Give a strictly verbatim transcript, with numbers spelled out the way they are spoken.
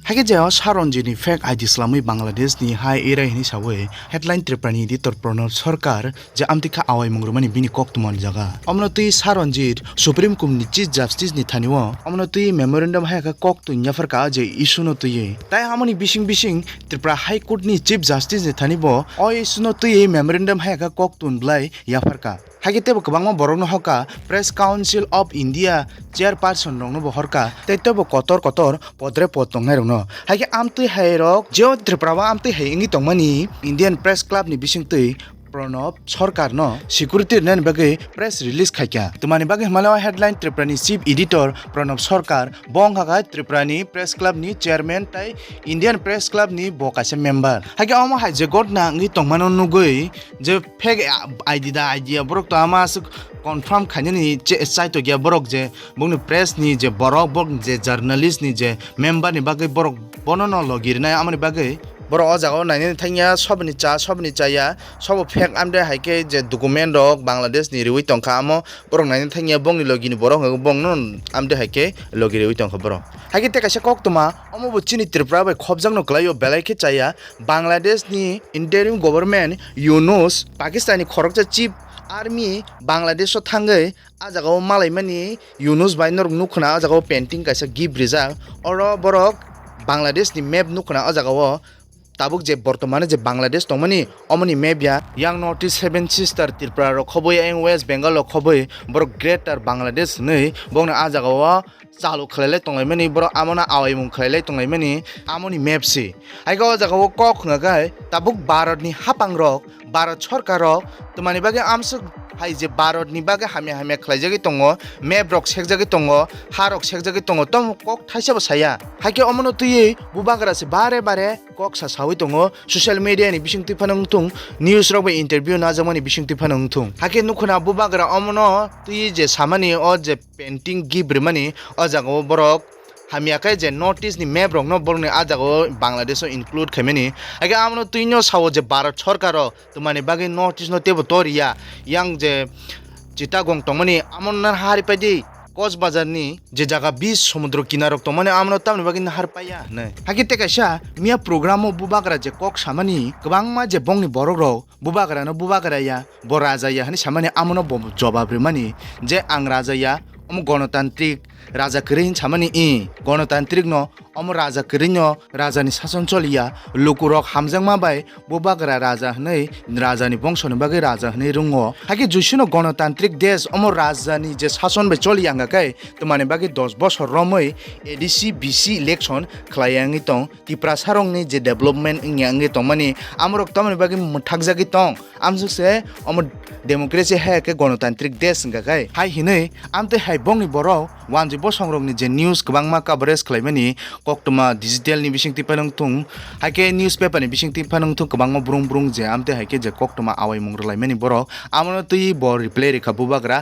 Hakhe je o Saronjit ni fake I D swlamwi Bangladesh ni hai erai hwnwi sawi headline Tripura ni editor Pranab Sarkar je amtwi kha awaimung rwmani bini koktwma jaga. Omono twi Saronjit Supreme Court ni Chief Justice ni thani o omono twi memorandum hai kha koktwma yapharka je issue no twiwi. Tai amoni bising bising Tripura High Court ni Chief Justice ni thani bo o issue no twiwi memorandum hai kha koktwma bwlai yapharka. Hakhe teibo kwbangma borokno hoka, Press Council of India chairperson rokno bo horka, tei teibo kotor kotor podre pod tongnai rokno. Hakhe amtwi hai rok jeo Tripura o amtwi hai wngwi tongmani Indian Press Club ni bisingtwi Pranab Sarkar no security rwnani bagwi press release khaikha. Twmani bagwi hwnmale o headline Tripura ni chief editor Pranab Sarkar, bo wngkha kha Tripura ni Press Club ni chairman tei Indian Press Club ni bo kaisa member. Hakhe omo hai je gotna wngwi tongmano nugwi je fake I D da idea borok to ama aswk confirm khainani che-, chaitokya borok je bongni press ni je borok, borok je journalist ni je member ni bagwi borok bono no logi rwnai amoni bagwi. Borok o jaga o nainani thangya sobni cha, sobni chaya, sobo fake amde hai khe je document rok Bangladesh ni riwi tongkha amo borok nainani thangya bongni logi ni borok hwnwi bongno amde hai khe logi riwi tongkha borok. Hai khe tei kaisa koktwma omo bo chini Tripura bai khopjakno kwlaio belai khe chaya Bangladesh ni interim government Yunus Pakistan ni khoroksa chief army Bangladesh o thangwi ah jaga o malaimani Yunus bai norok nukhuna ah jaga o painting kaisa gift rijak oro borok Bangladesh ni map nukhuna ah jaga o tabuk je bortomane je Bangladesh tongmani omoni map ya yang north east seven sister Tripura rok khoboi ayang West Bengal rok khoboi borok greater Bangladesh hwnwi bongni ah jaga o chalu khlailai tonglaimani, borok amono awaimung khlailai tonglaimani, amoni map se. Hai khe o jaga o kok hwnga khe tabuk Bharat ni hapang rok, Bharat sorkar rok twmani bagwi amswk hai je Bharat ni bagwi hamya hamya khlaijagwi tongo, map rok sekjagwi tongo, ha rok sekjagwi tongo, tamo kok thaisa bo saya. Hai khe omono twiwi bubagra se bare bare kok sa sawi tongo, social media ni bisingtwi phano wngthung, news rok bai interview najakmani bisingtwi phano wngthung. Hai khe nukhuna bubagra omono twiwi je samani o je painting gift rwmani o jaga o borok hamya khe je north east ni map rok no borok ni ah jaga o Bangladesh o include khaimani. Hai khe amo no twi no sao je Bharat sorkar o twmani bagwi north east no teibo tor ya yang je Chittagong tongmani amo no nahar pai di Kok Bazar ni je jaga beach somudro kinar rok tongmani amo no tamni bagwi nahar paiya hinwi. Hai khe tei kaisa miya program o bubagra je kok samani kwbangma je bongni borok rok bubagra no bubagra ya, bo raja ya hwnwi samani amono bo jobab rwmani je ang raja ya, omo gonotantrik raja kwrwi hwn samani i gonotantrik no omo raja kwrwi no raja ni sason choli ya, lukurok hamjakma bai bubagra raja hwnwi raja ni bongso ni bagwi raja hwnwi rwngo. Hakhe juisino gonotantrik desh omo raja ni je sason bai choli ya wngkha khe twmani bagwi dos bosor romwi A D C B C election khlai ya wngwi tong. Tiprasarokni je development wngya wngwi tongmani, amorok tamoni bagwi mwthakjagwi tong? Amsuk se omo democracy hai khe gonotantrik desh wngkha khai. Hai hinwi amtwi hai bongni borok wanjwi bosongrokni je news kwbangma coverage khlaimani koktwma digital ni bisingtwi phano wngthung, hai khe newspaper ni bisingtwi phano wngthung, kwbangma brung brung je amtwi hai khe je koktwma awaimung rwlaimani borok, amono twi bo reply rwkha bubagra.